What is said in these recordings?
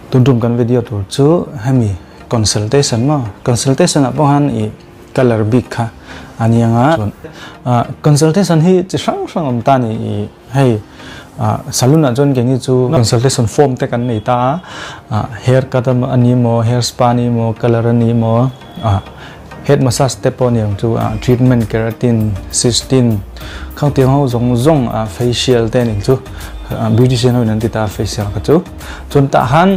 Tun tum kan video tur chu hemi consultation maw consultation ah pawh han i color bik kha a ni anga chuan consultation hi chi hrang hrang awm ta ni i hei salon ah chuan keini chu consultation form te kan nei ta a hair cut a ni maw hair spa a ni maw color a ni maw head massage te pawh a ni ang chu treatment keratin cystine khang tiang ho zawng zawng facial te a ni ang chu beautician ho in an ti ta a facial kha chu chuan tah han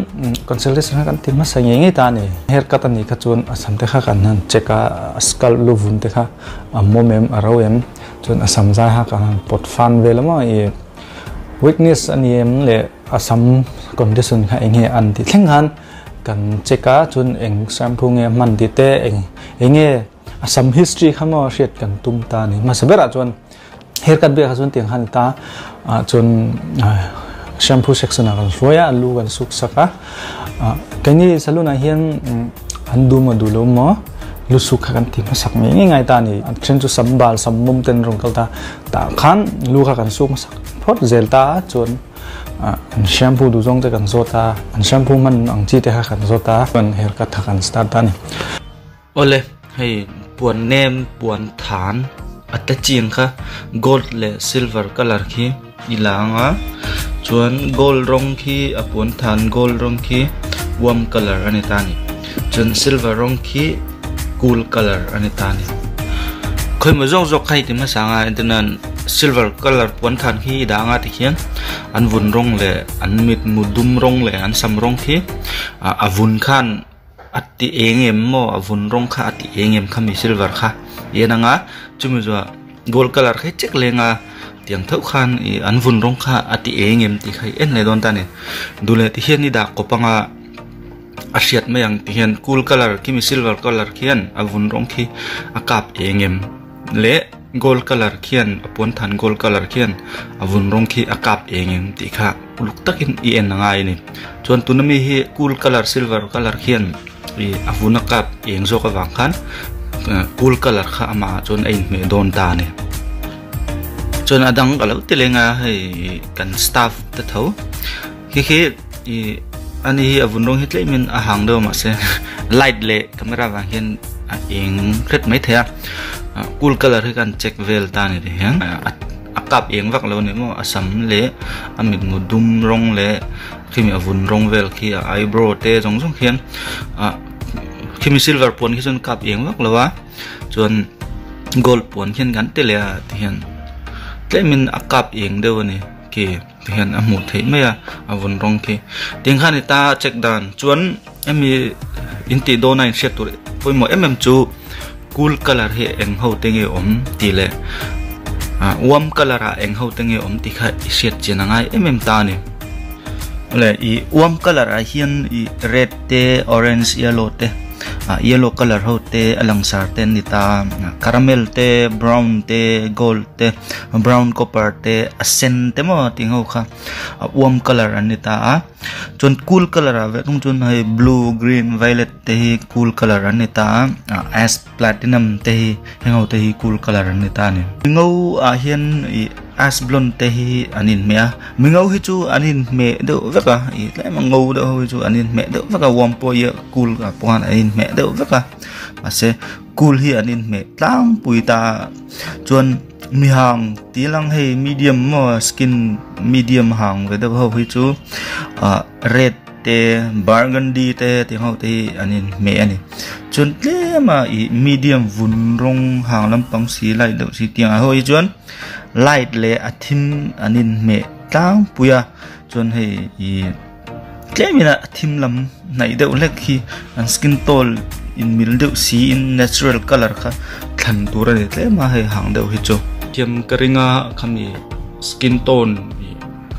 consultation kha kan ti hmasa ngei ngei ta a ni hair cut a nih kha chuan a sam te kha kan han check a a scalp lu vun te kha a mawm em a ro em chuan a sam zai kha kan han pawt fan vel a maw ih weakness a ni em leh a sam condition kha eng nge an tih thleng khan. Kan check a chuan eng shampoo nge a hman tih te eng eng nge a sam history kha maw hriat kan tum ta a ni. Hmasa berah chuan hair cut biak kha chuan tiang kha a ni ta a chuan shampoo section ah kan hruai a lu kan suk sak a keini salon ah hian an duh maw duh lo maw lu suk kha kan ti hmasak ngei ngei ngai ta a ni. A then chu sam bal sam mawm ten an rawn kal ta tah khan lu kha kan suk hmasak phawt zel ta a chuan. An shampoo duh zawng te kan zawt a, an shampoo hman ang chi te kha kan zawt a, chuan hair cut kha kan start ta a ni. Awle, hei puan nem puan than a ta chiang kha gold leh silver colour khi i la ang a, chuan gold rawng khi a puan than gold rawng khi warm colour a ni ta a ni, chuan silver rawng khi cool colour a ni ta a ni. Khawimaw zawk zawk kha i ti hmasa ang a entirnan silver colour puan than khi i dah ang a tikhian an vun rawng leh an mitmu dum rawng leh an sam rawng khi a vun khan a ti eng em maw a vun rawng kha a ti eng em khami silver kha i en ang a chumi zawhah gold colour kha i check leng a tiang theuh khan ih an vun rawng kha a ti eng em tih kha i en leh dawn ta a ni duh leh tikhian i dah kawp ang a. A hriat mai ang ti hian cool colour khi mi silver colour khian a vun rawng khi a kap eng em leh gold colour khian a puan than gold colour khian a vun rawng khi a kap eng em tih kha uluk takin i en a ngai a ni chuan tuna mi hi cool colour silver colour khian ih a vun a kap eng zawk avang khan cool colour kha amah ah chuan a inhmeh dawn ta a ni chuan a dang ka lo ti leng a hei kan staff te tho. Khi khi ih ani hi a vun rawng hi tlem in a hang deuh a mahse light leh camera vang hian a eng hret mai thei a cool colour hi khan check vel ta ani ti hian a kap eng vak lo a ni maw a sam leh a mitmu dum rawng leh khimi a vun rawng vel khi a eyebrow te zawng zawng khian ah khimi silver puan khi chuan kap eng vak lo a chuan gold puan khian kan ti leh a ti hian tlem in a kap eng deuh a ni khi. Ti hian a hmuh theih mai a a vun rawng khi tiang khan i ta check dan chuan hemi in tih dawn a inhriat tur pawimawh em em chu cool colour hi eng ho te nge awm tih leh ah warm colour ah eng ho te nge awm tih kha i hriat chian a ngai em em ta a ni le ih warm colour ah hian ih red te orange yellow te. ah yellow colour ho te a langsar te an ni ta a caramel te brown te gold te brown copper te a sen te maw tih ho kha a warm colour an ni ta a chuan cool colour ah vek thung chuan hei blue green violet te hi cool colour an ni ta a ash platinum te hi heng ho te hi cool colour an ni ta a ni mingo ah hian ih ash blonde te hi an inhmeh a mingo hi chu an inhmeh deuh vek a ih tlem a ngo deuh ho hi chu an inhmeh deuh vek a warm pawh hi cool ah pawh khan an inhmeh deuh vek a mahse cool hi an inhmeh tlangpui ta a chuan mi hang tih lang hei medium maw skin medium hang ve deuh ho hi chu ah red te burgundy te tih ho te hi an inhmeh a ni chuan tlem a ih medium vun rawng hang lampang si light deuh si tiang ah ho hi chuan light leh a thim an inhmeh tlangpui a chuan hei ih. Tlem in a thim lam hnaih deuh hlek hi an skin tone in mil deuh si in natural colour kha thlan tur a ni tlem a hei hang deuh hi chu. Thiam ka ring a khami skin tone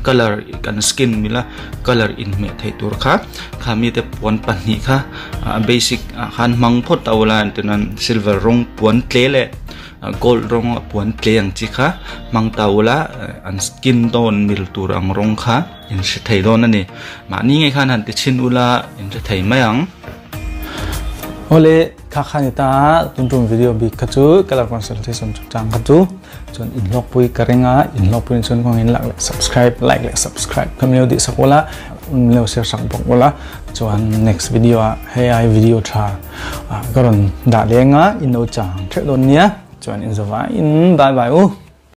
colour kan skin mila colour inhmeh theih tur kha khami te puan pahnih kha a basic ah khan hmang phawt a ula entirnan silver rawng puan tle leh gold rawng a puan tle ang chi kha hmang ta ula an skin tone mil tur ang rawng kha. In hre thei dawn a ni. Mahni ngei khan han ti chhin ula in hre thei mai ang. Awle, kha kha ni ta a, tun tum video bik kha chu colour consultation chungchang kha chu chuan inhlawkpui ka ring a, inhlawkpui chuan kawngin like leh subscribe, like leh subscribe kha min lo dihsak ula. min lo share sak bawk ula chuan next video ah hei ai video tha ka rawn dah leng a in lo chang theuh dawn nia chuan in zavaiin bye bye u.